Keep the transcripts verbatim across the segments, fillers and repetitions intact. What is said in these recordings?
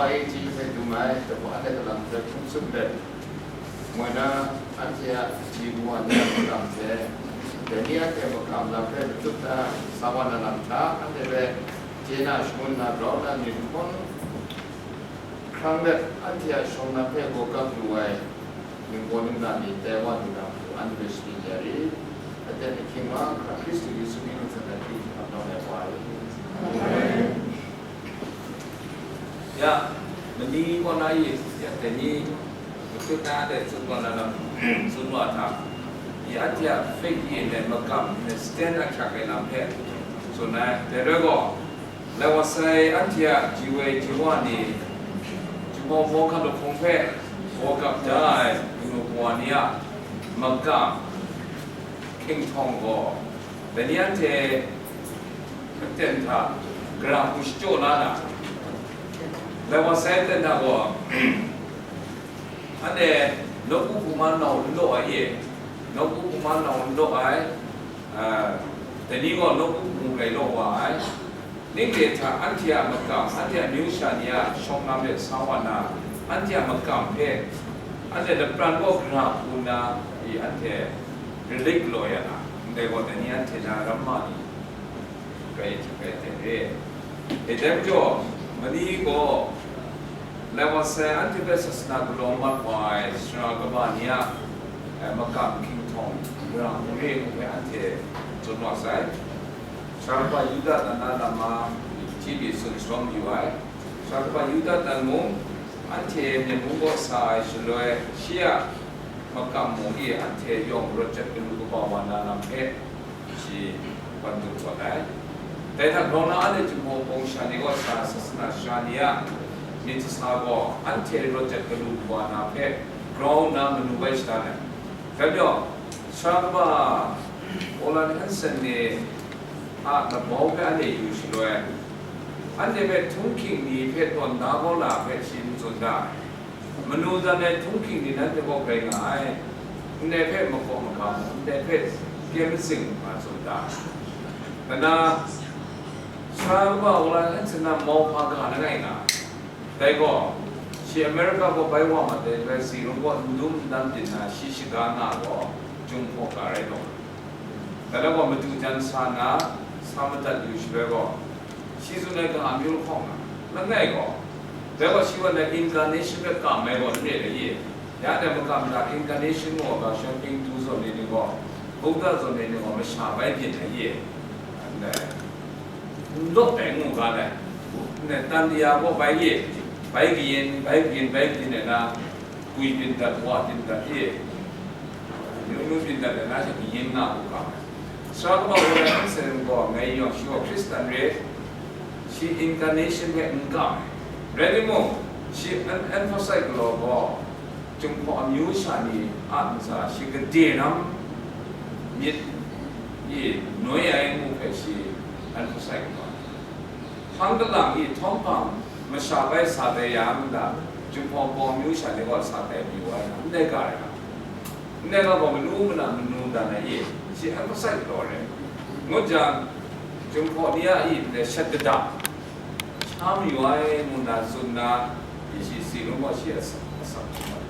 Ai ji hpe dum ai, dawa ai galam hpe hpung tsun let, moi na, anhte a ji wa ni a makam hte, dai ni anhte makam lam hpe matut na, sa wa na lam hta, anhte hpe chye na, shangun na, grau na, myit hkawn hkrang let, anhte a shawng na hpe gawgap lu ai, ningbaw ningla ni tai wa lu na hku, anhte hpe sharin ya rit. Aten ahkying wa, Hkristu Yesu mying ntsa na hkying hkam nau ai wa ai. Ya, mani kaw na i, ya, dai ni, matut na de tsun wa na lam, tsun wa hta, ya, anhte a faith i ndai makam, ndai stand ahkyak ai lam hpe tsun ai. Dai rai gaw, lai wa sai, anhte a ji woi ji wa ni, Jinghpaw Mawhka lahkawng hpe gawgap da ai kanu kawa ni a makam hkying htawng gaw, dai ni anhte aten hta gara hku shachyaw la na, lai wa sai aten hta gaw, anhte nawku hpung ma nau n law ai e, nawku hpung ma nau n law ai, a, dai ni gaw nawku hpung rai law wa ai. Ning de hta anhte a makam, anhte a amyu sha ni a shawng lam de sa wa na, anhte a makam hpe, anhte lapran gaw gara hku nna i anhte relic galaw ya na, ndai gaw dai ni anhte na ramma ni, rai hte rai hte re. E dai majaw, mani gaw, lai wa sai, anhte hpe sasana galaw mat wa ai sara kaba ni a, eh, makam hkying htawng, gara hku re ngu hpe anhte tsun wa sai. Sara kaba Yuda tan na lama hti mi tsun sharawng yu ai. Sara kaba Yuda tan mung, anhte Myen mung kaw sa ai shaloi, shi a makam mung e anhte yawng rawt jat galu kaba wa na lam hpe, shi ban dum zawn ai. Dai hta grau na, anhte Jinghpaw Mawhka sha ni kaw sa sasana sara ni a myit sa gaw, anhte rawt jat galu wa na hpe grau nna manu bai shada ai. Dai majaw, sara kaba Orlan Hansen ni a labau hpe anhte yu shaloi, anhte hpe htunghking ni hpe tawn da kau na hpe shi n tsun da ai. Manu dan ai htunghking ni nanhte kaw grai nga ai, ndai hpe makawp makam, ndai hpe kyem zing nga tsun da ai. Nna, sara kaba Orlan Hansen a mauhpa ga langai nga ai. Dai gaw, shi America kaw bai wa mat ai rai, Tsingrung kaw n dum n dan byin na, shi shaga nga gaw, Jinghpaw ga rai taw. Dai gaw madu jan sa nna, sa madat yu shaloi gaw, shi tsun ai ga amyu lahkawng na, langai gaw, dai gaw shi gaw na incarnation hpe kam ai gaw n re ai ye. Ya dai makam hta incarnation gaw, ga shawng ping du zawn ai ni gaw, Buddha zawn ai ni gaw, masha bai byin ai ye. Ndai, n lawt ai ngu ga ai. Ndai, tan de ya gaw bai ye, bai kayin, bai kayin, bai kayin ai na, gwi byin dat, wa byin dat ye. Amyu amyu byin dat ai na she kayin nga u ga ai. Sara kaba Orlan Hansen gaw ngai yawng shi gaw Hkristan re, shi incarnation hpe n kam ai. Rai timung, shi an emphasize galaw gaw, Jinghpaw amyu sha ni a ntsa shi gade ram myit e noi ai ngu hpe shi emphasize galaw ai. Hpang kalang e htawm hpang masha bai sa tai yang, nta Jinghpaw Mawhka amyu sha ni gaw sa tai mayu ai, ndai ga rai nga. Ndai ga gaw manu mana manu dan ai e, shi emphasize galaw ai. Ngut jang, Jinghpaw ni a e ndai shat kata sha mayu ai ngu nna tsun nna, shi Tsingrung gaw shi asak, asak hkum ai.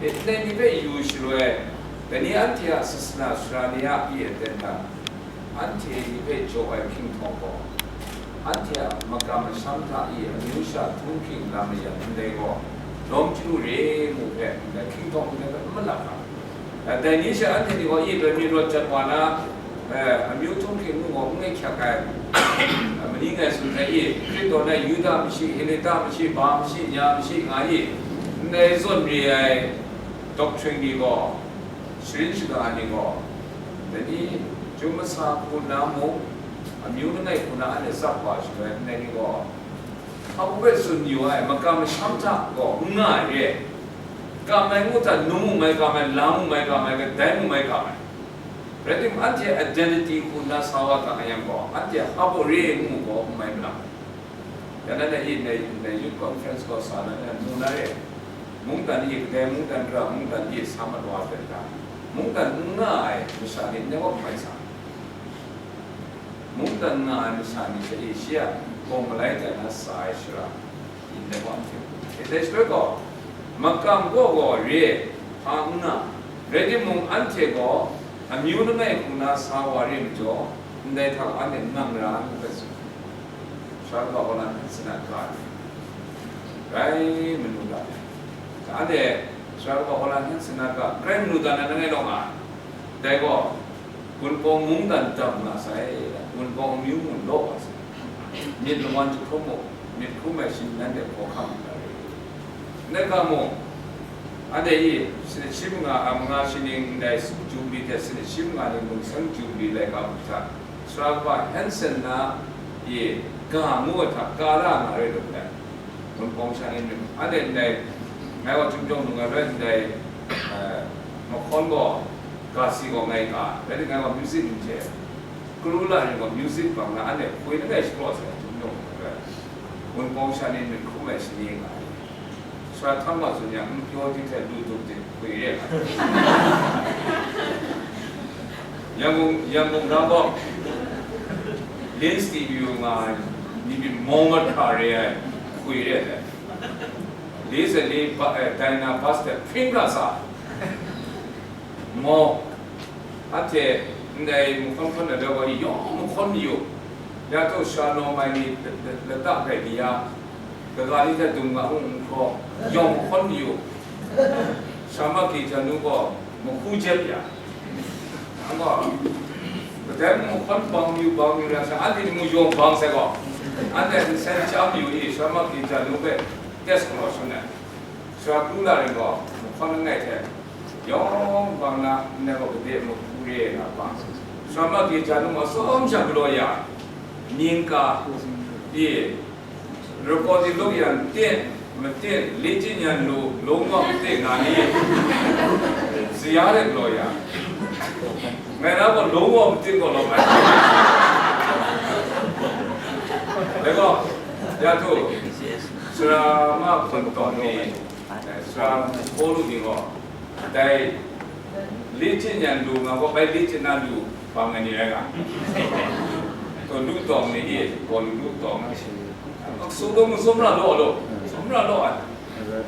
E, ndai ni hpe yu shaloi, dai ni anhte a sasana sara ni a e aten hta, anhte ni hpe jaw ai hkying htawng gaw, anhte a makam masham hta e amyu sha htunghking lam mayan ndai gaw, lawm chyalu re ngu hpe, ndai hkying htawng ndai hpe n malap ai. Dai ni she anhte ni gaw, i, dai mi rawt jat wa na, eh, amyu htunghking nu gaw n ngai hkyak ai. Mani ngai tsun hte i, Hkristu na Yuda mashi, Heleta mashi, ba mashi, nya mashi nga i, ndai zawn re ai doctrine ni gaw, sharin shaga ai ni gaw, dai ni, chyum masa hku na mung, amyu langai hku na anhte tsap wa shaloi, ndai ni gaw, hpa hpe tsun yu ai, makam masham hta gaw n nga ai re. Kam ai ngu hta, num mu mai kam ai, lam mu mai kam ai, kadai mu mai kam ai. Rai timung, anhte identity hku nna sa wa ga yang gaw, anhte hpa baw re ngu gaw n mai mara. Ya na, na i, na, na youth conference gaw sa na, na nu na re. Mungdan i, kadai mungdan ra, mungdan i sa mat wa hpe ta. Mungdan n nga ai masha ni, n gaw n mai sa. Mungdan nga ai masha ni hte e shi a bawng malai hta na sa ai shara, Dai shaloi gaw, makam kaw gaw re hpa n nga, rai timung, anhte gaw amyu langai hku na sa wa re majaw, ndai hta anhte nang ra n rai tsun. Sara kaba Holland Hansen a ga rai manu ga, anhte Sara kaba Holland Hansen a ga rai manu ga na nangai law nga. Dai gaw, Wunpawng mungdan dam nga sai, Wunpawng amyu mung law wa sai, myit lawan jahkrum mu, myit hkrum ai shani nanhte hkawhkam yu na re. Ndai ga mung, anhte i sanit shi manga, a, manga shi ning ndai Jubili hte sanit shi manga ning mungsang Jubili laika hta, Sara kaba Hansen na i ga ngu ai hta ka ra nga rai lu ai. Wunpawng sha ni myit, anhte ndai, ngai gaw Chyum Jawng Nung ai bai ndai, eh, mahkawn gaw, ga si gaw ngai ka, rai timung ngai gaw music n chye, Kru la ring gaw music bang na, anhte hpoi langai shapraw sai, Chyum Jawng Nung ai bai, Wunpawng sha ni myit hkrum ai shani nga ai. Sara htang wa tsun yang, n pyaw di hte lu dup di hpoi re ai. Yangon, Yangon ga gaw, Lin Studio nga ai, ni byin mawng mat hkra re ai, hkwi re ai. Li se li ba, eh, Dyna Bass hte hpring hkra sa. Mawng, anhte ndai mahkawn hkawn ai gaw, yawng mahkawn mayu. Ya hta sha nawng ai ni, la, la, lata bai ni ya, kaga ni hte dung nga hung n hkraw, yawng mahkawn mayu. Sara Maki Janu gaw mahku jep ya. Nang gaw, kadai mung mahkawn bang yu, bang yu rai sa, anhte ni mung yawng bang sai gaw, anhte nsen chyam yu i, Sara Maki Janu hpe test galaw shangun ai. Sara Kru la ring gaw, mahkawn langai hte, yawng bang na, ndai gaw gade mahku re na bang. Sara Maki Janu gaw, tsawm sha galaw ya, mying ka, i, Recording luk yang tin, matin, li chin yan lu, lung wa matin nga ni, si ya rai galaw ya. Ngai na gaw lung wa matin gaw lawm ai. Dai gaw, ya htu, Sara Mahkawn Tawng ni, eh, Sara Pawlu ni gaw, dai li chin yan lu nga gaw, bai li chin na lu bang ai ni rai nga. Taw lu tawng ni i, gaw lu lu tawng. Su gaw mazum ra law law, mazum ra law ai.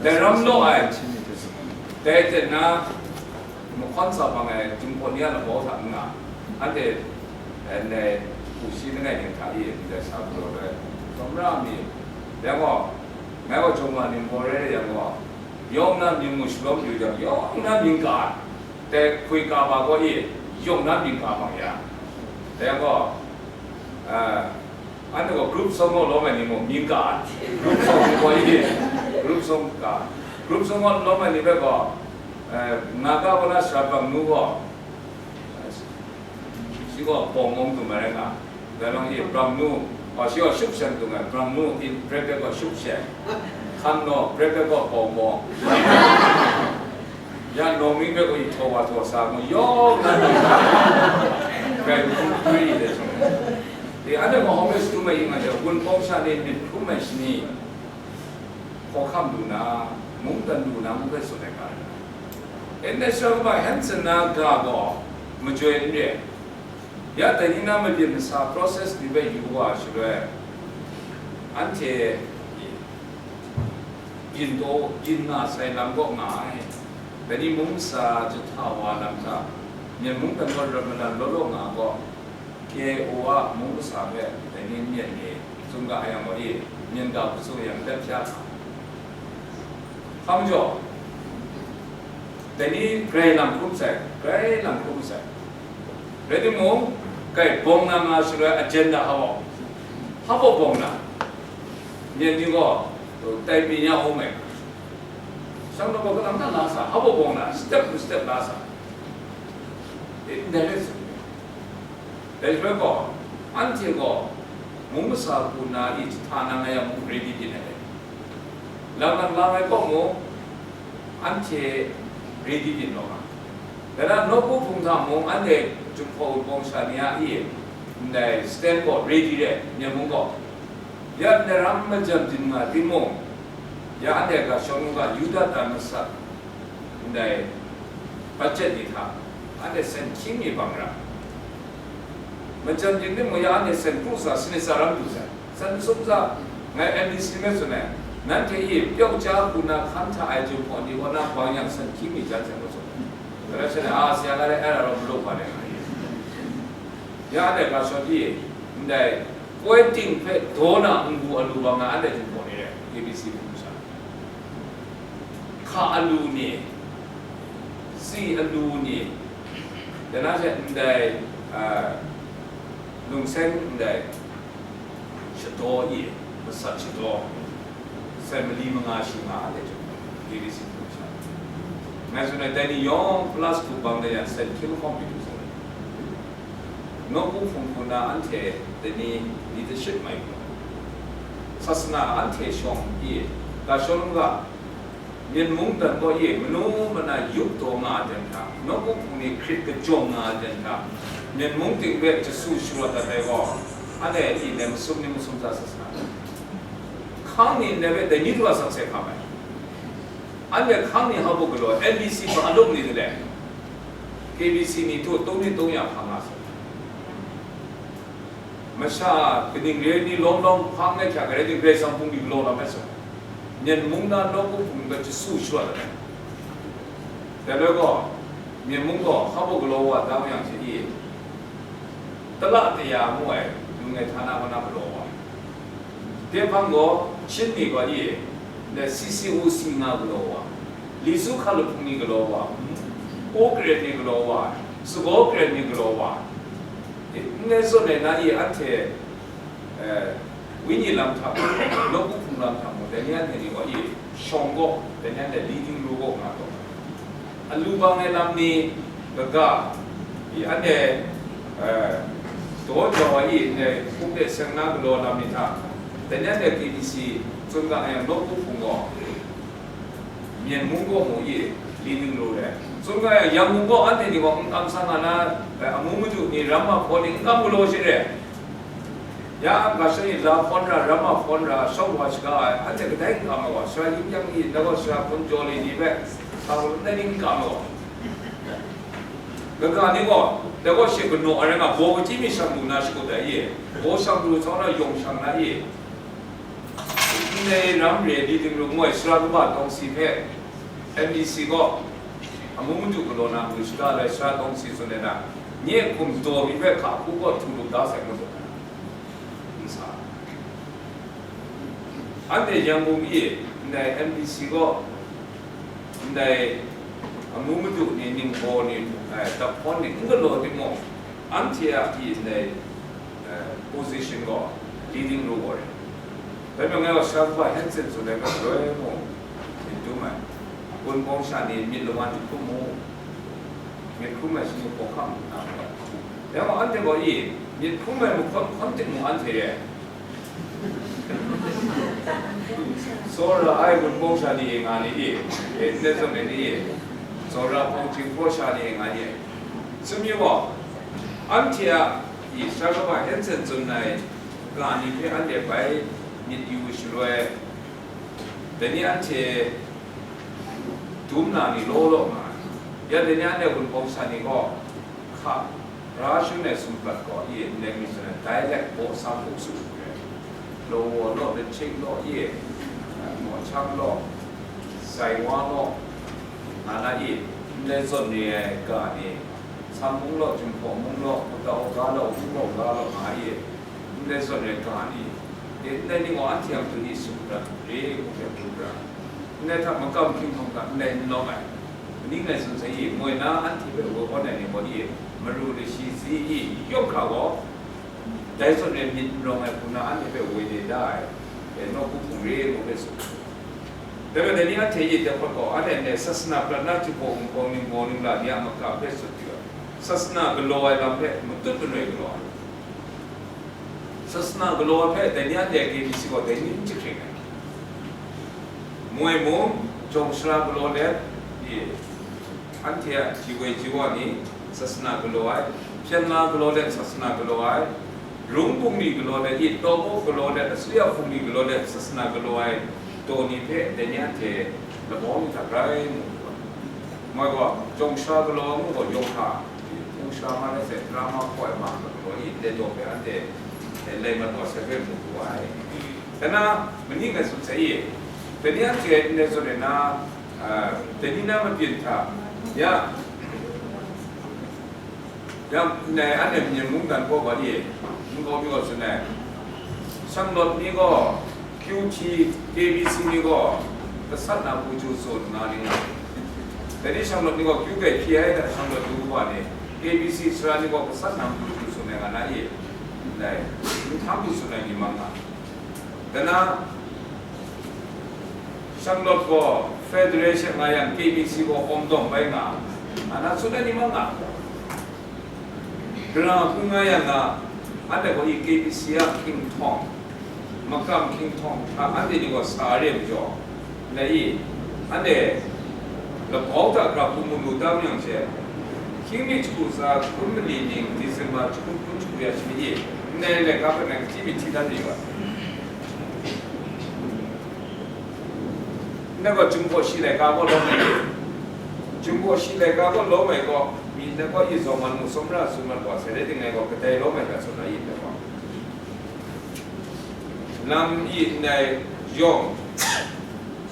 Dai ram law ai. Dai hte na, mahkawn sa bang ai, Jinghpaw ni a lagaw hta n nga. Anhte, eh, ndai, hku shi langai ning hta i, ndai sa galaw ai. Mazum ra mi. Dai gaw, ngai gaw Jawng wa ni maw rai yang gaw, yawng na mying mu shalawm yu jang, yawng na mying ka ai. Dai hkwi ka ba gaw i, yawng na mying ka bang ya. Dai gaw, ah, anhte gaw group song gaw lawm ai ni mung mying ka ai. Group song gaw i, group song ka. Group song gaw lawm ai ni hpe gaw, eh, nga ka gaw na sara bang nu gaw, Shi gaw bawng mawng dum ai rai nga, dai lam e, brang nu, a, shi gaw shuk shen dum ai, brang nu, in bracket gaw shuk shen, hkan naw, bracket gaw bawng mawng, ya nawng mi bracket gaw i htaw wa htaw sa, mu yawng na ni, bai hkru hkru i de shawng. E, anhte gaw hawng e shadum ai ing anhte, Wunpawng sha ni myit hkrum ai shani, hkawhkam lu na, mungdan lu na, ngu hpe tsun ai ga rai. N S R kaba Hanson na ga gaw majoi n re. Ya dai ni na mabyin masa process ni hpe yu wa shaloi, anhte byin taw, byin nga sai lam kaw nga ai. Dai ni mung masa jahta wa lam hta, Myen mungdan kaw ram malan law law nga gaw, K I O a mung masa hpe dai ni myen ni tsun ga yang gaw i, myen ga hpung yang dat hpya hka. Hpa majaw, dai ni grai lam hkrum sai, grai lam hkrum sai. Rai timung, kai bawng na nga shaloi agenda hpa baw, hpa baw bawng na, myen ni gaw, tai pyi ya hkrum ai. Shang na gaw kalang na la sa, hpa baw bawng na, step by step la sa. E, ndai rai sa. Dai hpe gaw, anhte gaw mung masa hku na i jahta na nga yang mung ready byin ai. Lang lang lang ai kaw mung, anhte ready byin law nga. Dai na nawku hpung hta mung, anhte Jinghpaw Wunpawng sha ni a i, ndai stand gaw ready re, Myen mung gaw. Ya ndai ram majam byin nga timung, ya anhte ga shawng u ga, Yuda dan masat, ndai budget ni hta, anhte sen hkying mi bang ra. Majam byin timung, ya anhte sen kru sa, sanit sa ram du sai. Sen sum sa, ngai M D C me tsun ai. Nanhte e pyauk ja hku na hkan hta ai jinghpaw ni kaw na bang yang san hkying mi jan sai majaw, gara sha na a sya ga le ai ra rawt malu wa le nga ye. Ya dai ga shawt e, ndai poi ting hpe daw na n-gu alu wa nga ai dai jinghpaw ni rai, A B C hpung sha. Hka alu ni, si alu ni, dan na she ndai, a, lungseng ndai shadaw e, masat shadaw, sai mali manga shi nga ai dai jinghpaw ni, A B C hpung sha. Ngai tsun ai, dai ni yawng plus two bang de yang, sai hkying hkawm mi du sai. Nawku hpung hku na anhte dai ni leadership mai hku, sasana anhte shawng e, ga shawng ga, Myen mung dan gaw e, manu mana yup taw nga ai dan hta, nawku hpung ni hkrit kajawng nga ai dan hta, Myen mung ting hpe jasu sharawt dat ai gaw, anhte e ndai masum ni masum hta sasana, hkang ni ndai hpe dai ni du a sakse hkam ai. Anhte hkang ni hpa galaw, N B C hpa lung ni de le, K B C ni htu tung ni tung ya hpa nga sai. Masha kaning re ai ni lawm lawm hpang ai hkya, Karai Kasang bungli galaw lam ai sa, Myen mung na nawku hpung hpe jasu sharawt ai. Dai rai gaw, Myen mung gaw hpa galaw wa da yang she i, tala taya ngu ai lung ai htana kaw na galaw wa. Dai hpang gaw, Chin ni gaw i, na C C O C nga galaw wa, Li Su Hkalup hpung ni galaw wa, O Karen ni galaw wa, Sagaw Karen ni galaw wa, Ndai zawn e na i anhte, eh, wenyi lam hta, nawku hpung lam hta mung, dai ni anhte ni gaw i shawng gaw, dai ni anhte leading role gaw nga taw. Alu bang ai lam ni kaga, i anhte, eh, daw jau ai i ndai hpung de seng na galaw lam ni hta, dai ni anhte K B C tsun ga ai nawku hpung gaw, Myen mung gaw mu i, leading role re. Tsun ga yang, Yangon gaw anhte ni gaw n kam sa nga na, eh, amu madu ni, ramma hpaw ni n kam galaw shi re. Ya, ga sha ni la hpawn ra, ramma hpawn ra, shawng wa shaga ai, anhte kadai n kam ai wa, sara yin yang ni, dai gaw sara hpun jaw li ni hpe, sa gaw ndai ni n kam ai wa. Kaga ni gaw, dai gaw she kanaw ai rai nga, baw kachyi mi shang lu na shakut ai i, baw shang lu sau na yawng shang na i, Ndai ram re ai leading role ngu ai sara kaba tawng si hpe, M D C gaw amu madu galaw na, mu shaga lai sara tawng si tsun ai na, nye hkum daw mi hpe hka hku gaw htu lup da sai ngu dawng ai, n sa. Anhte Yangon e ndai M D C gaw, ndai amu madu ni, ningbaw ni, eh, daphkawn ni n galaw timung, anhte a pyi ndai, eh, position gaw leading role gaw re. Dai majaw ngai gaw sara kaba Hanson tsun ai hpe galoi mung myit dum ai. Wunpawng sha ni myit lawan jahkrum mu, myit hkrum ai shani hkawhkam na mu ai. Dai gaw anhte gaw i, myit hkrum ai mahkawn hkawn ting mung anhte re ai. Tsawra ai Wunpawng sha ni e nga ni i, e, ndai zawn e ni i, tsawra hpawng hkying hpraw sha ni e nga ni ai. Tsun yu gaw, anhte a i sara kaba Hanson tsun ai ga ni hpe anhte bai myit yu shaloi, dai ni anhte dum na ni law law nga ai. Ya dai ni anhte Wunpawng sha ni gaw, hka, ra shun ai sumkat gaw i, ndai mi tsun ai dialect baw sa hku su ai. Law law, Lachik law i, Mawchang law, Saiwa law, nga na i, ndai zawn re ai ga ni, Sam mung law, Jinghpaw mung law, Kata Oga law, Wu Oga law nga i, ndai zawn re ai ga ni, e, ndai ni gaw anhte a matu ni sumrat re ngu hpe tsun ra, ndai hta makam hkying hkam hta ndai n lawm ai. Kaning rai tsun sai i, moi na anhte hpe woi awn ai ni gaw i, maru lashi si i, yawng hkra gaw, dai zawn re myit n rawng ai hku na anhte hpe woi de da ai, e, nawku hpung re ngu hpe tsun. Dai rai, dai ni anhte e dai hpawt gaw, anhte ndai sasana prat na jahpaw Wunpawng ningbaw ningla ni a makam hpe tsun yu ai. Sasana galaw ai lam hpe matut manoi galaw ai. Sasana galaw ai hpe dai ni anhte K B C gaw dai ni n jahkring ai. Moi mung, jawng sara galaw let, i, anhte a ji woi ji wa ni sasana galaw ai, hpyen la galaw let sasana galaw ai, rung bungli galaw let, i, tawmawk galaw let, asuya hpungli galaw let sasana galaw ai daw ni hpe dai ni anhte labau ni hta grai mu ai. Moi gaw, jawng sara galaw ai mu gaw, yawng hta, hpung sara ma na se, tara ma hkaw ai ma galaw i, ndai daw hpe anhte, e, lai mat wa sai hpe mu wu ai. Dai na, mani ngai tsun sai i, Dai ni anhte ndai zawn e na, a, dai ni na mabyin hta, ya, ya, ndai anhte Myen mungdan kaw ga e, nkau mi gaw tsun ai, Shanglawt ni gaw, Q T, K B C ni gaw, gasat na hku chyu tsun nga ni nga. Dai ni Shanglawt ni gaw, kyu gai hpyi ai hta Shanglawt ni wa ni, K B C sara ni gaw, gasat na hku chyu tsun ai nga na e, ndai, n htam hku tsun ai ni mang nga. Dai na, Shanglawt gaw federation nga yang K B C gaw awm dawng bai nga, a na tsun ai ni mang nga. Gara hkung nga yang nga, anhte gaw i K B C a hkying htawng, makam hkying htawng hta anhte ni gaw sa re majaw, ndai i, anhte labau hta gara hkung mu lu tam yang she, hkying mi jahku tsa hkun mali ning, December jahku hkun jahku ya shi ni i, ndai laika hpe nang hti myit hti dan ri wa. Ndai gaw Jinghpaw shi laika gaw lawm ai, Jinghpaw shi laika gaw lawm ai gaw, mi ndai gaw i zawn man mu, sawmra tsun mat wa, sai rai ting ai gaw, kadai lawm ai hta tsun ai i ndai gaw. Lam i ndai yawng,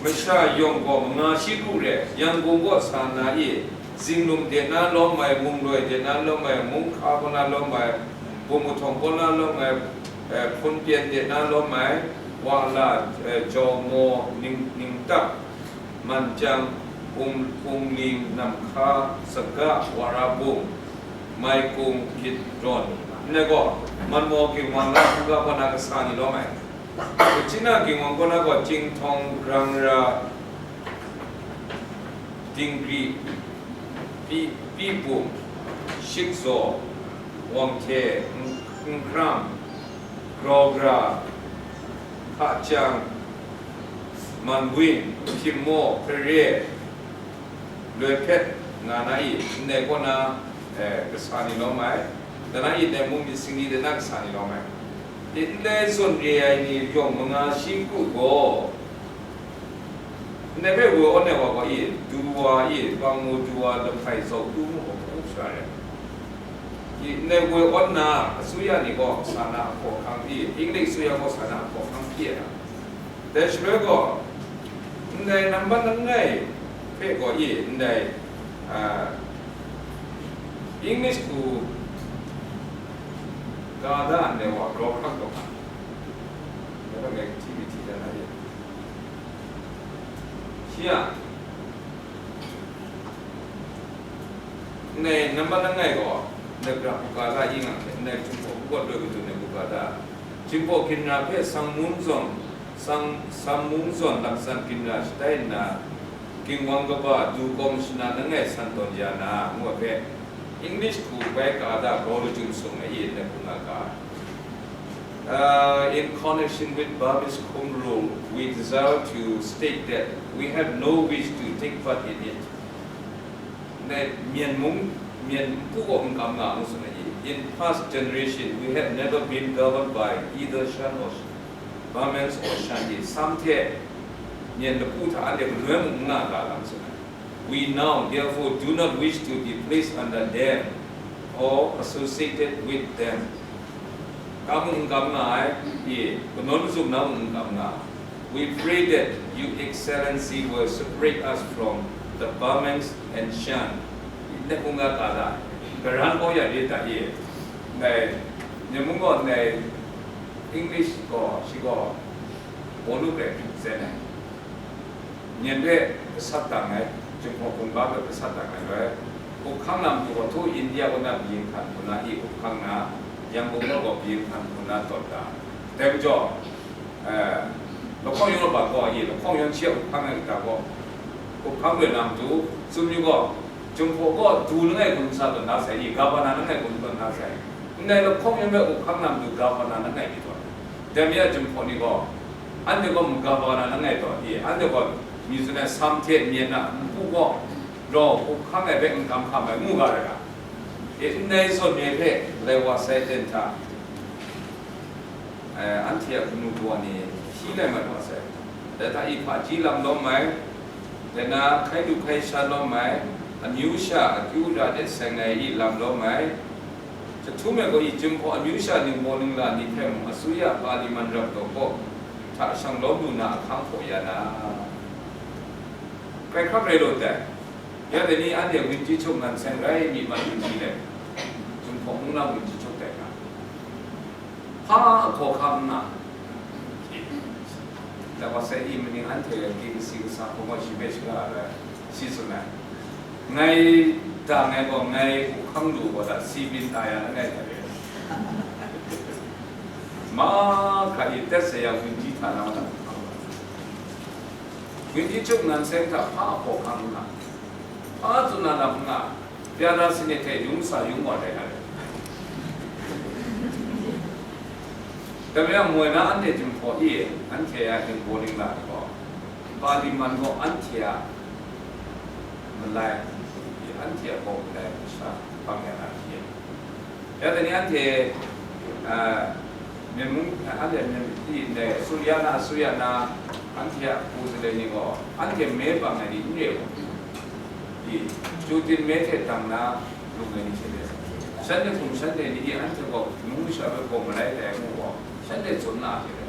masha yawng gaw manga shi kru re, Yangon kaw sa na i, Zinglum de na lawm ai, Mungloi de na lawm ai, Mungkha kaw na lawm ai, Bawngahtawn kaw na lawm ai, eh, Hpunpyen de na lawm ai, Wala, eh, Jawmaw, Ning, Ningtap, Manjang, Pung, Pungling, Namhka, Saga, Warabung, Maikung, Kidron. Ndai gaw, Manmaw, Ginwang, Lapu ga kaw na kasa ni lawm ai. Kachina Ginwang kaw na gaw, Chyinghtawng, Grangra, Dingri, Pi, Pibung, Shikzaw, Wangte, N-, Nhkram, Grawgra, Hkajang, Manwin, Hpyinmaw, Hpare, Loihpet nga na i, ndai kaw na, eh, kasa ni lawm ai, dai na i ndai mung myit singli de na kasa ni lawm ai. Ndai zawn re ai ni yawng manga shi kru gaw, ndai hpe woi awn ai wa gaw i, du wa i, pang mu du wa, lahpai zau tu mu gaw hpung sha ai. I, ndai woi awn na, asuya ni gaw sa na a hkawhkang pyi, English asuya gaw sa na a hkawhkang pyi ai. Dai shaloi gaw, ndai nambat langai hpe gaw i, ndai, a, English hku ga da ndai wa grau hkrak taw nga, dai hpe ngai hti mi hti dan na ye. Shi a, ndai nambat langai gaw, ndai gara hku ga da i nga hte, ndai Jinghpaw hku gaw loi kadu ndai hku ga da. Jinghpaw ginra hpe Sangmun zawn, Sang, Sangmun zawn laksan ginra shatai nna, Ginwang kaba du kawm shana langai san tawn ya na, ngu ai hpe, English hku bai ka da grau lachyum sung ai e, ndai hku nga ga ai. Uh, in connection with Burmese Home Rule, we desire to state that we have no wish to take part in it. Ndai Myen mung, Myen npu gaw n kam nga, ngu tsun ai i. In past generation, we have never been governed by either Shan or Burmans or Shan i. Sam hte Myen lapu hta anhte galoi mung n nga ga lam tsun ai. We now, therefore, do not wish to be placed under them or associated with them. Kam mung n kam nga ai, i, kanawn mazum na mung n kam nga. We pray that Your Excellency will separate us from the Burmans and Shan. Ndai hku nga ga da, garan kau ya rit da i. Ndai, Myen mung gaw ndai English gaw, shi gaw, Bawnu hpe represent ai. Myen hpe gasat dang ai, Jinghpaw hkungga hpe gasat dang ai loi, up hkang na matu gaw, htu India kaw na byin hkan hku na i up hkang na, Yangon kaw gaw byin hkan hku na tawn da. Dai majaw, eh, lahkawng yawng laban gaw i, lahkawng yawng hte up hkang ai kata gaw, up hkang loi na matu, tsun yu gaw, Jinghpaw gaw du langai hku n sa tawn na sai i, gabana langai hku n tawn na sai. Ndai lahkawng yawng hpe up hkang na matu gabana langai mi tawn. Dai mi a Jinghpaw ni gaw, anhte gaw mugam wa na langai taw i, anhte gaw mi tsun ai, Sam hte Myen a npu gaw rau up hkang ai hpe n kam hkam ai ngu ga rai ga, e, ndai zawn mi hpe lai wa sai ten hta, eh, anhte a kanu kawa ni hpyi lai mat wa sai. Dai hta i hpaji lam lawm ai, dai na hkai du hkai sha lawm ai, amyu sha akyu ra de seng ai i lam lawm ai, jahtum e gaw i Jinghpaw amyu sha ningbaw ningla ni hpe mung, asuya Paliman rap daw kaw hta shang lawm lu na ahkang hpaw ya na, Hkrai hkrap rai law dai. Ya dai ni anhte Winji Chuk ngan seng rai mi man Winji le, Zunghpaw mung na Winji Chuk dai hkra. Hpa hkaw hkam nna, la wa sai i maning anhte K B C kasa hkawng gaw shi hpe shaga ai, shi tsun ai. Ngai da ngai gaw ngai hku hkang lu gaw da si byin da ya langai hta re. Mahkra i tet sai yang Winji hta na ma hkang gaw. Winji Chuk ngan seng hta hpa hkaw hkam nna, hpa tsun na lam n nga, Pyara Sine hte yung sa yung wa dai na re. Dai majaw, moi na anhte Jinghpaw e, anhte a htingbaw lingla ni gaw, Paliman gaw anhte a malai, anhte a gaw malai masha bang ya na hte, ya dai ni anhte, a, Myen mung, anhte Myen, i, ndai Surya na, Surya na, anhte a hku zaloi ni gaw, anhte me bang ai ni n re gaw, i, Chyu Tin me hte dang na lung ai ni hte re. Shanhte hkum shanhte ni i anhte gaw mung masha hpe gaw malai dai ngu gaw, shanhte tsun na hte re.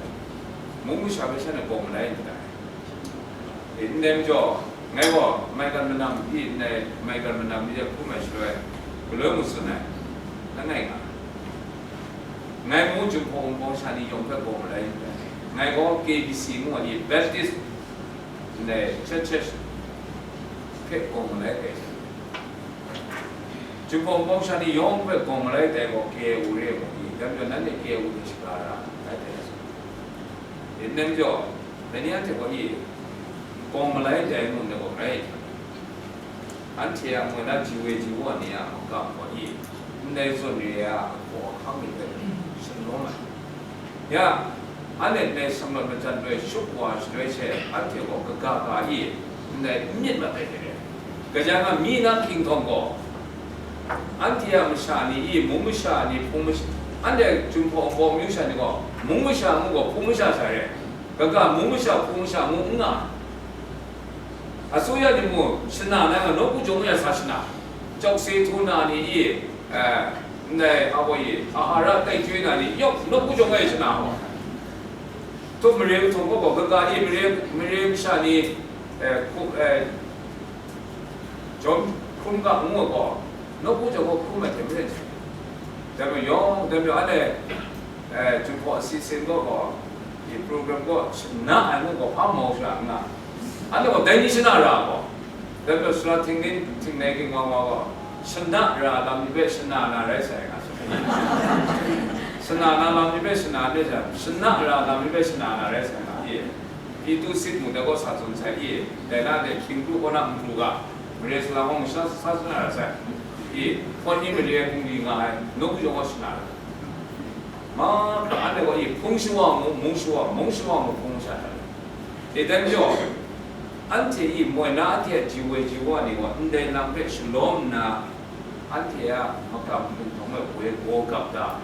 Mung masha hpe shanhte gaw malai n dai. E, ndai majaw, ngai gaw maigan manam, i, ndai maigan manam ni de hkrum ai shaloi, galoi ngu tsun ai, langai nga ai. Ngai mung Jinghpaw Wunpawng sha ni yawng hpe gaw malai n dai. Ngai gaw K B C ngu ai, Baptist ndai church, church hpe gaw malai dai. Jinghpaw Wunpawng sha ni yawng hpe gaw malai dai gaw K I O re ai gaw i, dai majaw nanhte K I O hte shaga ra ai dai. Dai majaw, dai ni anhte gaw i, gaw malai dai ngu ndai gaw rai. Anhte a moi na ji woi ji wa ni a makam gaw i, ndai zawn re ai a ahkaw ahkang ni hpe shanglawm ai. Ya, anhte ndai shanglawt majan loi shup wa shaloi she, anhte gaw kaga ga i, ndai n myit mat ai hte re. Kaja nga mi na hpinghkawng gaw, anhte a masha ni i, mung masha ni, hpung masha, anhte Jinghpaw Wunpawng amyu sha ni gaw, mung masha ngu gaw, hpung masha sha re. Kaga mung masha, hpung masha ngu n nga ai. Asuya ni mung, shana na nga, nawku jawng ya sa shana. Chawk se htu na ni i, eh, ndai, a gaw i, ahara tai chyoi na ni, yawk, nawku jawng ya shana wa. Htum mare htum gaw gaw, kaga i mare, mare masha ni, eh, hku-, eh, jawm hkrum ga ngu ai gaw, nawku jawng gaw hkrum ai hte maren. Dai majaw, dai majaw, anhte, eh, Jinghpaw asi sin gaw gaw, i program gaw shana ai ngu gaw, hpa mau shara n nga. Anhte gaw dai ni shana ra gaw, dai majaw sara htingning, htingnai ginwang wa gaw, shana ra lam ni hpe shana na rai sai nga. Shana na lam ni hpe shana ni hte, shana ra lam ni hpe shana na rai sai nga. I, Pitu sit mu dai gaw sa tsun sai i, dai na de hpring kru kaw na n kru ga, mare salang hkawng sha sa tsun na ra sai. I, hkawn ni mare ai hpung di nga ai, nawku jawng gaw shana ra. Mahkra anhte gaw i, hpung shawa mu, mung shawa, mung shawa mu, hpung sha ai. E, dai majaw, anhte i moi na anhte a ji woi ji wa ni gaw ndai lam hpe shalawm nna, anhte a makam hpinghkawng e woi gaw gap da.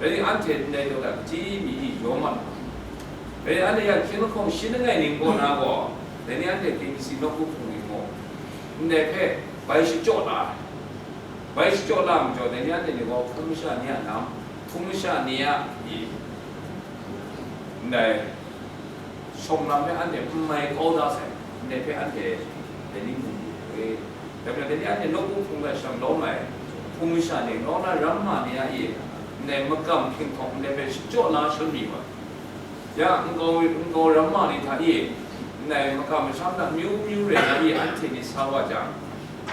Dai ni anhte ndai daw da kaji mi i yaw mat ai. Dai ni anhte ya hkying lahkawng shi langai ning kaw na gaw, dai ni anhte K B C nawku hpung ni gaw, ndai hpe bai shachyaw la ai. Bai shachyaw la majaw, dai ni anhte ni gaw hpung masha ni a lam, hpung masha ni a i, ndai shawng lam hpe anhte n mai kau da sai, ndai hpe anhte dai ni mu mu ai. Dai hpe dai ni anhte nawku hpung hpe shanglawm ai, hpung masha ni, grau na ramma ni a i, ndai makam hpinghkawng ndai hpe shachyaw la shangun mi wa. Ya, nkau, nkau ramma ni hta i, ndai makam masham hta amyu myu rai na i, anhte ni sa wa jang,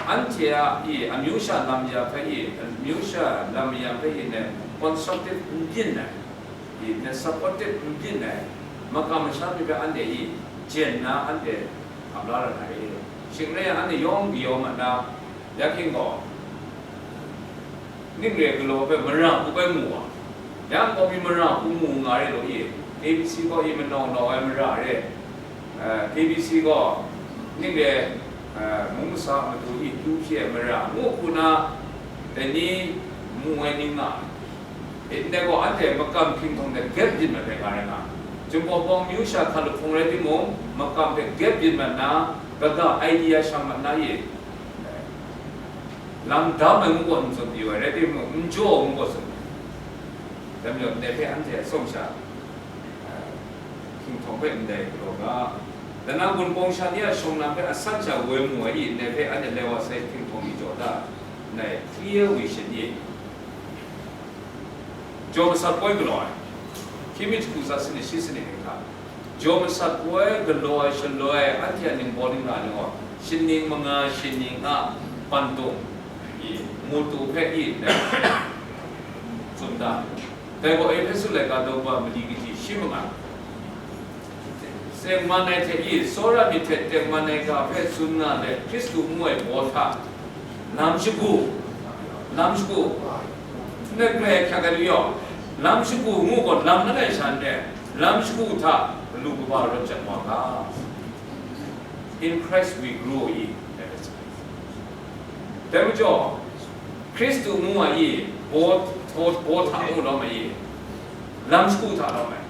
anhte a i, amyu sha lam ya hpe i, amyu sha lam ya hpe i, ndai constructive n byin ai. I, na supportive n byin ai, makam masham ni hpe anhte i jen na anhte hkam la ra na re. Shing rai yang, anhte yawng kayawm mat na, ya hkying gaw, ning re galaw hpe mara hku bai mu wa, yang gaw mi mara hku mu nga re law i, K B C gaw i manawng nawng ai mara re, eh, K B C gaw ning re, eh, mung masa a matu i kyu hpyi ai mara ngu hku na, dai ni mu ai ni nga ai. E, ndai gaw anhte makam hpinghkawng de gap byin mat ai nga rai nga. Jinghpaw Wunpawng amyu sha hkap lahpung rai timung, makam hpe gap byin mat na, kaga idea shang mat na ye. Lam dam ai ngu gaw n tsun pyi ai, rai timung, n jaw ai ngu gaw tsun. Dai majaw, ndai hpe anhte a tsawm sha, eh, hpinghkawng hpe ndai galaw ga, Lanang gun pawng sha ni a shawng na hpe asan sha woi mu ai i, ndai hpe anhte lai wa sai hpring hkawm mi jaw da, ndai clear vision i, jaw masat poi galaw ai, hkying mi jahku tsa sanit shi sanit ning hta, jaw masat poi galaw ai shaloi, anhte a ningbaw ningla ni gaw, shaning manga shaning a pandung i, mutu hpe i, ndai tsun da. Dai gaw Ehpesu laika daw wa mali kaji shi manga. Tengman ai hte i, tsawra myit hte tengman ai ga hpe tsun nga let, Hkristu ngu ai baw hta, lam shagu, lam shagu, ndai grai hkyak ai lu yaw, lam shagu ngu gaw lam langai sha n re, lam shagu hta galu kaba rawt jang wa ga. In Christ we grow i, dai majaw, Hkristu ngu ai i, baw, baw, baw hta ngu lawm ai i, lam shagu hta lawm ai.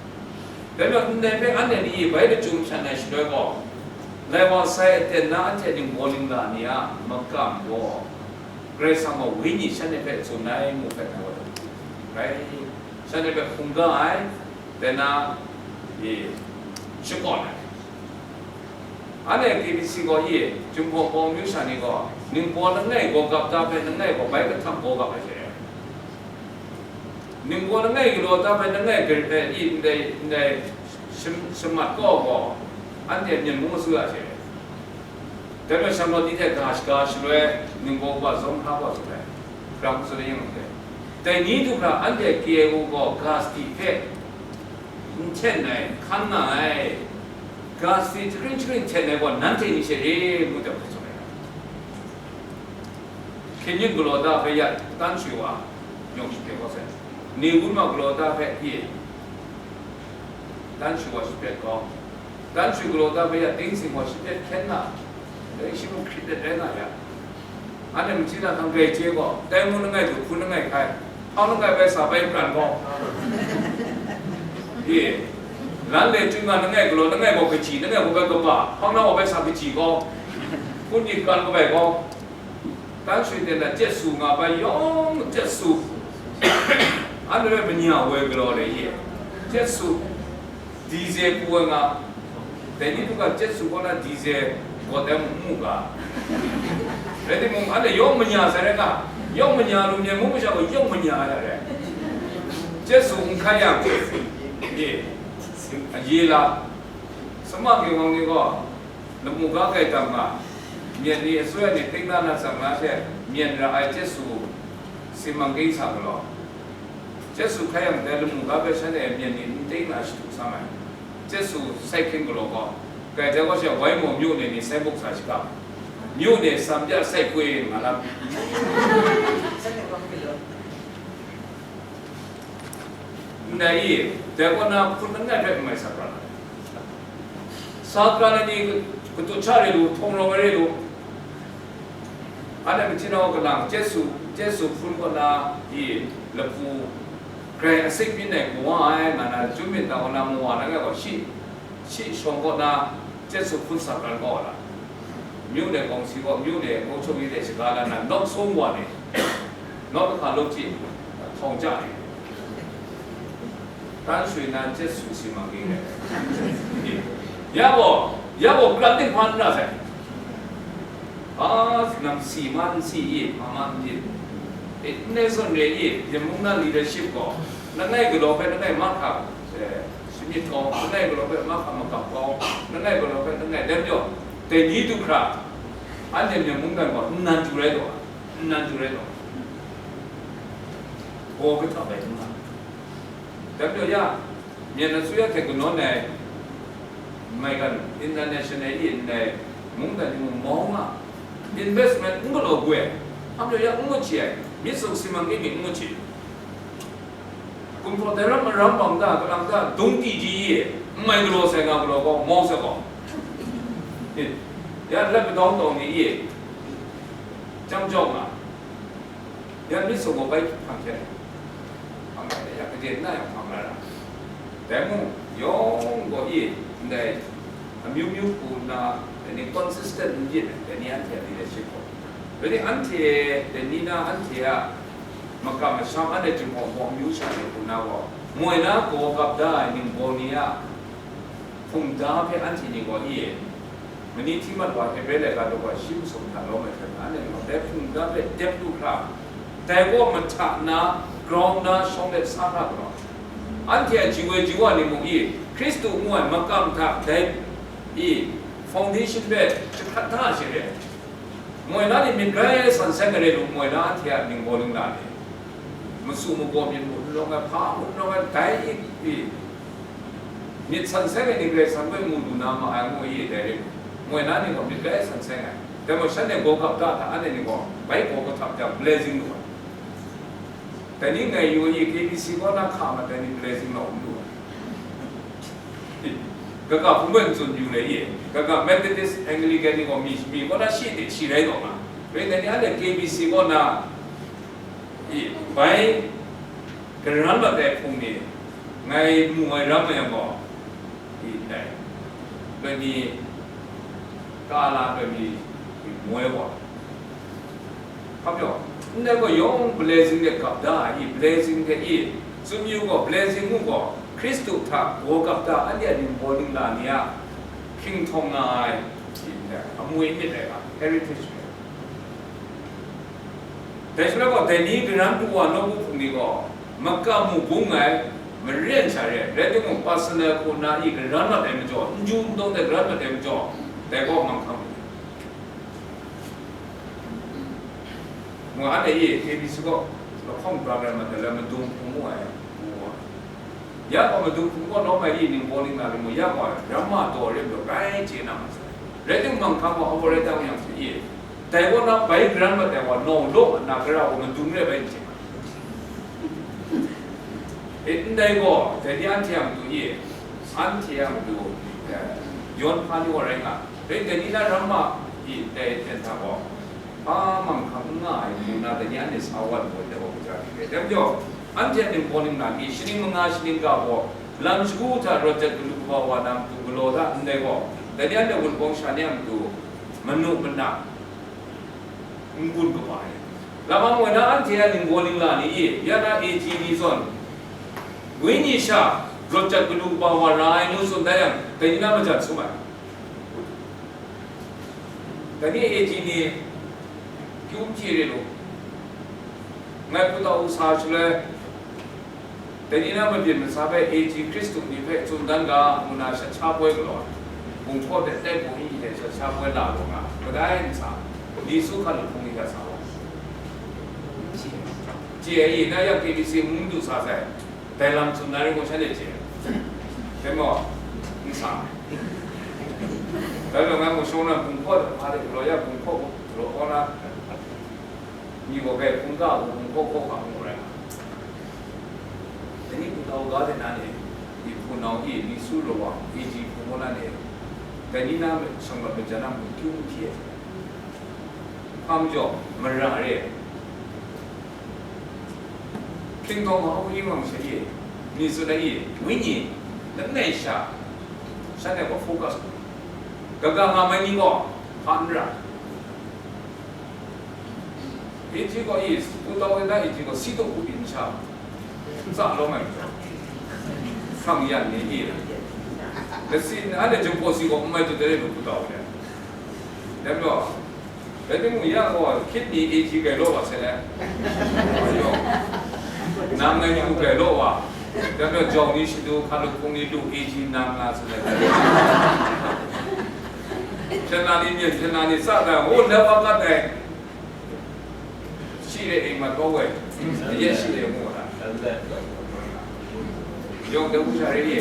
Dai majaw, ndai hpe anhte ni i bai lachyum hpyan ai shaloi gaw, lai wa sai aten na anhte ningbaw ningla ni a makam gaw, Karai Kasang a Wenyi shanhte hpe tsun ai mu hpe ngai wa dum rai, shanhte hpe hkungga ai, dai na, e, shakawn ai. Anhte K B C gaw i, Jinghpaw Hpawng amyu sha ni gaw, ningbaw langai gaw gap da hpe langai gaw bai kahtang gaw gap ai hte, ningbaw langai galaw da hpe langai gar-, e, i, ndai, ndai sham-, shamat gaw gaw, anhte Myen mung matsu ya hte, dai hpe shanglawt ni hte ga shaga shaloi, ningbaw upa zawng hkra gaw tsun ai, hkra tsun ai yang hte, dai ni du hkra anhte K I O gaw ga sadi hpe n hten ai, hkan nga ai, ga sadi jahkring jahkring hten ai gaw, nanhte ni she re, ngu jang hpe tsun ai. Hkyen yin galaw da hpe ya, tan shui wa, yawng shapyet kau sai. Ni wun ma galaw da hpe pyi, tan shui wa shapyet kau. Tan shui galaw da hpe ya, ting sing wa shapyet hkyen na, dai shi mung hkrit let rai nga ya. Anhte machyi na hkang grai chye gaw, tai ngu langai du hpun langai hkai, hpang langai bai sa bai pran gaw, ye, lan le chyum nga langai galaw, langai gaw kaji, langai gaw bai kaba, hpang na gaw bai sa kaji gaw, hpun ni kan kabai gaw, tan shui ten na jet su nga bai yawng jet su, anhte rai manya woi galaw le ye, jet su, dize pu ai nga, dai ni hkra jet su kaw na dize gawt ai mu mu ga. Rai timung, anhte yawng manya sai rai nga, yawng manya lu, Myen mung masha gaw yawng manya ai rai. Jet su n hkai yang, ye, ye la, sama ginwang ni gaw, lamu ga kai tam nga, myen ni, asuya ni, ting na na tsang na she, myen ra ai jet su, simang ging sa galaw. Jet su hkai yang dai lamu ga hpe shanhte myen ni n ting na shadu sam ai. Jet su sai hkring galaw gaw, kai dai gaw she, wai maw myu ni ni sai buk sa shakap, myu ni sam ja sai kwi nga lam. Ndai i, dai kaw na hpun langai hpe n mai sa prat ai. Sa prat ai ni katut sha re lu, hpawng rawng ai re lu, anhte machyi na wa kalang, Jesu, Jesu hpun kaw na i lapu grai asik byin ai kawa ai nga na, jum myit dang kaw na mawa langai gaw shi, shi shawng kaw na Jesu hpun sa pran kaw ai la. Myu de kawng si gaw, myu de kawng chawk yi de shaga la na, nawk sung wa ni, nawk kahka lawt chyi, htawng ja ni. Tan shui nan Jesu si mang ging ai. Ya gaw, ya gaw, prat dinghpan n ra sai. A, nang si man si i, ma man i. E, n rai zawn re i, Myen mung na leadership gaw, langai galaw hpe langai mahkra, e, shamyit kau, langai galaw hpe mahkra makam kau, langai galaw hpe langai, dai majaw, dai ni du hkra, anhte Myen mung dan gaw, nnan du rai taw, nnan du rai taw. Gaw kahta bai n nga. Dai majaw ya, Myen asuya hte kanawn ai, maigan international i ndai mungdan ni mung mau nga, investment n galaw goi ai, hpa majaw ya n gachyi ai, myit suk si mang ni myit n gachyi. Gumhpraw dai ram maram bang da, kalang da, dung ti ji i, n mai galaw sai nga galaw gaw, mau sai gaw. Ya, lat madawng tawng ni i, jam jawng nga. Ya, myit suk gaw bai hpang hte hpang ai, ya, kaje n na yang hpang na ra. Dai mung, yawng gaw i, ndai, amyu myu hku nna, dai ni consistent n byin ai, dai ni anhte a leadership gaw. Dai ni anhte, dai ni na anhte a makam masham, anhte Jinghpaw Hpawng amyu sha ni hku nna gaw, moi na gaw gap da ai ningbaw ni a hpungda hpe anhte ni gaw i, Mani hti mat wa Hebre laika daw shi masum hta lawm ai hkra na, anhte gaw dai hpung da hpe dep lu hkra, dai kaw mahta na, grau na, shawng let sa hkra galaw, anhte a ji woi ji wa ni mung i, Hkristu ngu ai makam hta dai i foundation hpe jahkrat da ai she re ai. Moi na ni myit grai san seng ai re lu, moi na anhte a ningbaw ningla ni, masu magaw myit mu n rawng ai, hpa mu n rawng ai, dai i, i, myit san seng ai ni Karai Kasang hpe mu lu na ma ai ngu i, dai re lu. Moi na ni gaw myit grai san seng ai. Dai maw, shanhte gaw gap da hta, anhte ni gaw bai gaw kahtap jang, blessing lu ai. Dai ni ngai yu ai, K B C kaw na hka mat ai ni blessing lau n lu ai. Kaga hpung bai n tsun yu le ye, kaga Methodist, Anglican ni gaw mi, mi kaw na shi de shi rai taw nga. Rai dai ni anhte K B C kaw na, i, bai karan mat ai hpung ni ngai mu ai ram ai yang gaw, i, dai, dai ni ka la, dai ni, i, moi wa. Hpa pyaw, ndai gaw yawng blessing de gap da ai, blessing de i, tsun yu gaw, blessing mu gaw, Hkristu hta gaw gap da, anhte a ningbaw ningla ni a hkinghtawng nga ai, i, ndai, amui myit ai ga, heritage. Dai shaloi gaw, dai ni garan pru wa nawku hpung ni gaw, makam mu bung ai, maren sha re, rai timung, personal hku na i garan mat ai majaw, n ju n dawng de garan mat ai majaw, dai gaw manghkang mu. Mwa anhte i K B C kaw lahkawng pra ai mat ai, madung hpung mu ai, mu wa. Ya gaw madung hpung kaw lawm ai i ningbaw ningla rai mu, ya gaw ramma daw rim daw rai chye na ma sai. Rai timung, manghkang gaw abaw rai tang yang hte i, dai kaw na bai garan mat ai wa nawng law na gara gaw madung rai bai n chye ma. E, ndai gaw, dai ni anhte a matu i, anhte a matu, eh, yawn hpa ni wa rai nga, dai, dai ni na ramma i, dai ten hta gaw, hpa manghkang n nga ai, ngu na, dai ni anhte sa wa lu ai, dai gaw kaja hpyi ai. Dai majaw, anhte a ningbaw ningla ni, shaning manga, shaning ga gaw, lam shagu hta rawt jat galu kaba wa na matu galaw da, ndai gaw, dai ni anhte wunpawng sha ni a matu, manu mana, n-gun kaba ai. Lam ai na anhte a ningbaw ningla ni i, ya na A G ni zawn, wenyi sha rawt jat galu kaba wa ra ai ngu tsun da yang, dai ni na majan sum ai. Dai ni A G ni, kyu n hpyi re lu. Ngai hpu tau sa shaloi, dai ni na mabyin masa hpe A G Hkristu ni hpe tsun dan ga, ngu na shat sha poi galaw ai. Bunghpaw hte tai hpung ni hte shat sha poi la gaw nga, kadai n sa, li su hkan lahkung ni hta sa wa. Chye ai, na yang K B C n du sa sai, dai lam tsun na ring gaw shanhte chye. Dai maw? N sa. Dai maw, ngai mung shawng na bunghpaw hte hpa de galaw ya, bunghpaw gaw galaw kau na. Ni gaw bai hkungga hku hkungga hkawhkam mu rai nga. Dai ni hpu tau ga de na ni, ni hpunau e, ni su rawang, A G hpung gaw na ni, dai ni na shawng mat majan na mung kyu n hpyi ai. Hpa majaw, mara re ai. Hpring taw ma hku ning rawng sha e, ni tsun ai e, wenyi, langai sha, shanhte gaw focus hku, kaga nga mai ni gaw, hpa n ra. Iji gaw i, pu tau na iji gaw si tawk hku byin sha, tsa lawm ai, hkang yan ni i, lasi anhte jumhpaw si gaw n mai tut de lu pu tau de. Dai majaw, dai timung ya gaw, hkyit ni iji gai law wa sai le. Nang ngai yu gai law wa. Dai majaw, jawng ni shadu, hkalup hpung ni lu, iji nang nga sai le. Hpyen na ni myen, hpyen na ni tsa dai, o, lap wa kat dai. Shi de ing mat kau wai, ye shi de mu na. Yawng de wu sha re ye.